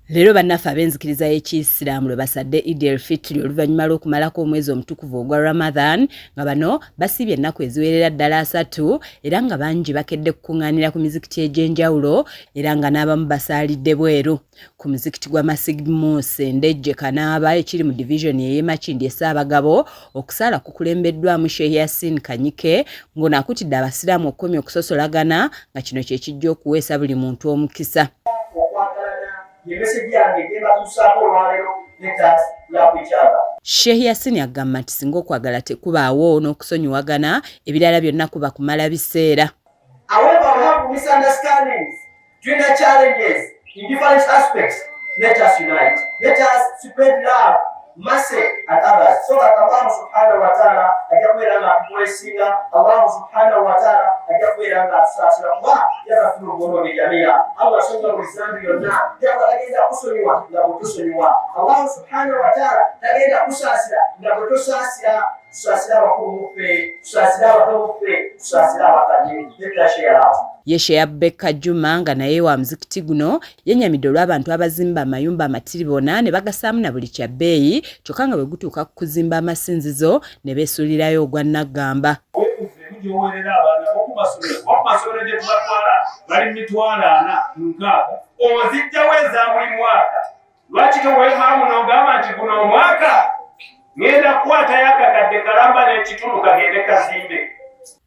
Leero bannaffe ab'enzikiriza y'Ekiyisiraamu lwe basadde Eid el-Fitri oluvannyuma lw'okumalako omwezi omutukuvu ogwa Ramadhan, nga bano basiibye ennaku eziwerera ddala 30, era nga bangi bakedde kukuŋŋaanira ku mizikiti egy'enjawulo, era nga n'abamu basaalidde bweru. Ku muzikiti gwa Masjid Musa Ndejje Kanaaba ekiri mu divizoni ey'e Makindye Ssaabagabo, okusaala kukulembeddwamu Sheikh Yasin Kanyike, ng'ono akutidde Abasiraamu okukomya okusosolagana, nga kino kye kijja okuweesa buli muntu omukisa. Ye message yange gyembatuusaako olwaleero: let us love each other. Sheikh Yasin agamba nti singa okwagala tekubaawo n'okusonyiwagana, ebirala byonna kuba kumala biseera. However we have misunderstandings, tulina challenges in different aspects, let us unite, let us spread love, mercy and others, so that Allah subhanahu wa ta'ala ajja kubeera nga atukulesinga, Allah subhanahu wa ta'ala ajja kubeera nga atusaasira, kuba yagafiru dhunubi jamia. Allah asonyiwa buli zambi yonna. Jaba tagenda kusonyiwa nga bwetusonyiwa. Allah subhanahu wa ta'ala tagenda kusaasira nga bwetusaasira. Tusaasire abakulu muffe, tusaasire abato muffe, tusaasire abakadde. Let us share love. Ye Sheikh Bekka Juma, nga naye wa muzikiti guno, yennyamidde olw'abantu abazimba amayumba amatiribona ne bagasaamu na buli kya bbeeyi, kyokka nga bwe gutuuka ku kuzimba amasinzizo ne beesuulirayo ogwa nnaggamba. Gyowerera abaana bokumasomero, kuba kumasomero gye tubatwala bali 460,000, ozijjawo eza buli mwaka. Lwaki toweemaamu n'ogamba nti guno omwaka ŋŋenda kukwatayo akakadde kalamba n'ekitundu kagende kazimbe?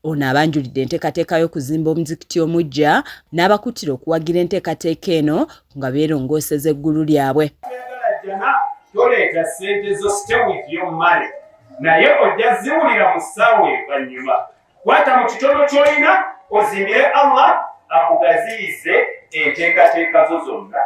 Ono abanjulidde enteekateeka y'okuzimba omuzikiti omuggya n'abakuttira okuwagira enteekateeka eno nga beerongooseza eggulu lyabwe. Toyagala jjana, toleeta ssente zo. Stay with your money, naye ojja ziwulira mu ssaawa evannyuma. Kwata mu kitono ky'olina ozimbire Allah akugaziyize enteekateeka zo zonna.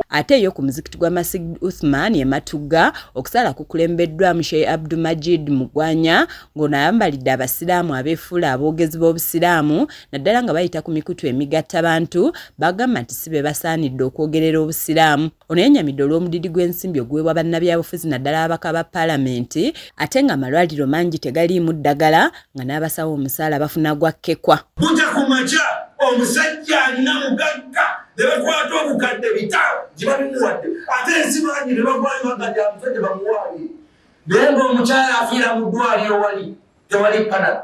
Ate yo ku muzikiti gwa Masjid Uthman e Matugga, okusaala kukulembeddwamu Sheikh Abdumajid Mugwanya, ng'ono ayambalidde Abasiraamu abeefuula aboogezi b'Obusiraamu, naddala nga bayita ku mikutu emigattabantu, bagamba nti si be basaanidde okwogerera Obusiraamu. Ono yennyamidde olw'omudidi gw'ensimbi oguweebwa bannabyabufuzi, naddala ababaka ba paalamenti, ate ng'amalwaliro mangi tegaliimu ddagala, nga n'abasawo omusaala bafuna gwa kkekwa. Bukya ku makya, omusajja alina mugagga ne bakwata obukadde 500 gye babimuwadde, ate ensi bangi ne bagwayo bagati omusajja bamuwaaye, naye ng'omukyala afiira mu ddwaliro, wali tewali Panadol.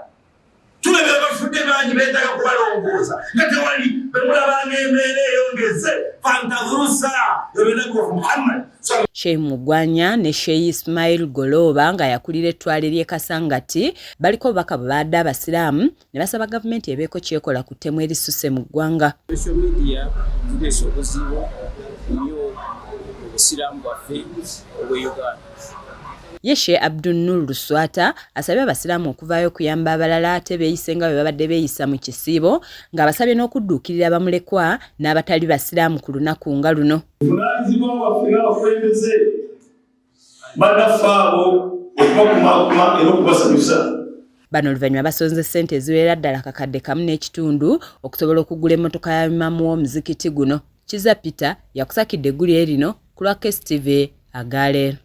Tulabira bafudde bangi, beetaaga kubalongoosa nga tewali. Bemulabanga embeera eyongeze fantadhuru saa ebinaku Muhammad. Sheikh Mugwanya ne Sheikh Ismail Goloba, nga yakulira ettwale ly'e Kasangati, baliko obubaka bwe baadde Abasiraamu ne basaba gavumenti ebeeko kyekola ku ttemu erisuse mu ggwanga. Social media zireese obuzibu nnyo mu busiraamu bwaffe obwe Uganda. Ye Sheikh Abdul Luswata asabye Abasiraamu okuvaayo okuyamba abalala, ate beeyise nga bwe babadde beeyisa mu kisiibo, ng'abasabye n'okudduukirira bamulekwa n'abatali basiraamu ku lunaku nga luno. Buvunaanyizibwa bwaffe ng'abakulembeze bannaffe abo okubakumaakuma era okubasanyusa. Bano oluvannyuma basonze ssente eziwerera ddala 1,500 okusobola okugula emmotoka ya imamu w'omuzikiti guno. Kiza Peter yakusakidde eggulire lino ku lwa KSTV agaleero.